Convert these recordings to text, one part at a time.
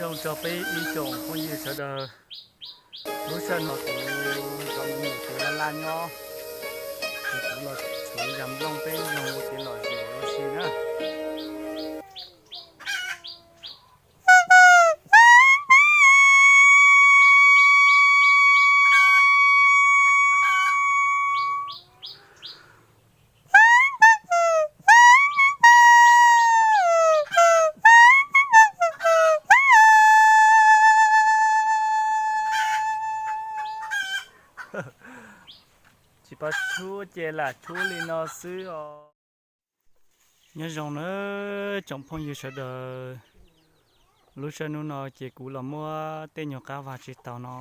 Zoo rau peb ib tsoom phooj ywg sawv daws, lub sij hawm no kuv rov mus mus kev laj laj nyob, ces kuv los tshuav zaj nplooj peb zoo ua kev lom zem ua si na. Tsis pom tshub ces lam tshub li no xwb os. Nyob zoo nawb tsoom phooj ywg sawv daws, lub sij hawm no ces kuv los muab tej nyuag qab vag tsis taus no,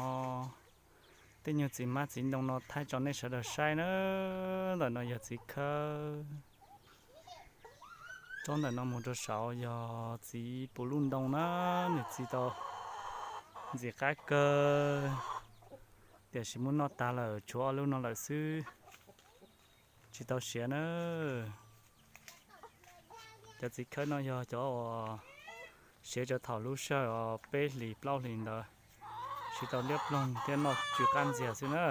tej nyuag txiv hmab txiv ntoo no thaij tso nej sawv daws saib na. Ntawm no yog txiv khawb, tsob ntawm no mus rau saud yog txiv puv luj ntoo na, nws txi tau ntxim qab kawg, tiam sis muab noj tas lawm tshuav ob lub no lawm xwb, tsis tau siav na. Cov txiv khawb no yog cov uas siav rau thaum lub sij hawm peb hlis plaub hlis ntawd, siav tau liab ploog thiab noj tsw qab ntxiag xwb na.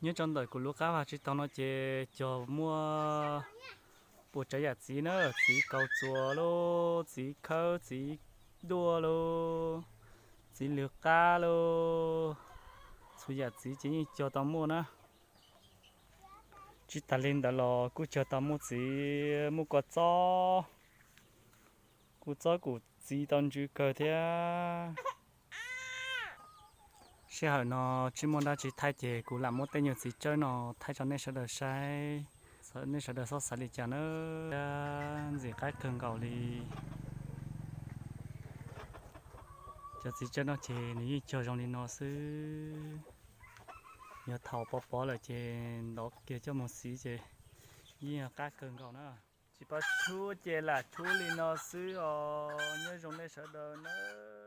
Nyob rau ntawm kuv lub qab vag tsis taus no ces cog muaj puas tsav yam txiv na, txiv kaus txuas lauj, txiv khawb, txiv duaj lauj, txiv lws qab lauj, txhua yam txiv ces yeej cog tau muaj na. Tsis tas li ntawd los kuj cog tau muaj txiv, muaj kua txob, kua txob kuj txi tau ntsw kawg thiab. Sij hawm no tsis muaj dab tsi thaij ces kuv lam muab tej nyuag txiv tsawb no thaij rau nej sawv daws saib, nej sawv daws txhob xav li cas na. Ntxim qab kawg nkaus li. Cov txiv tsawb no ces nws yeej cog zoo li no xwb. Yog thaum pov pov lawm ces ntov kiag coj mus xiv ces yeej qab kawg nkaus na. Tsis pom tshub ces lam tshub li no xwb os. Nyob zoo nej sawv daws nawb.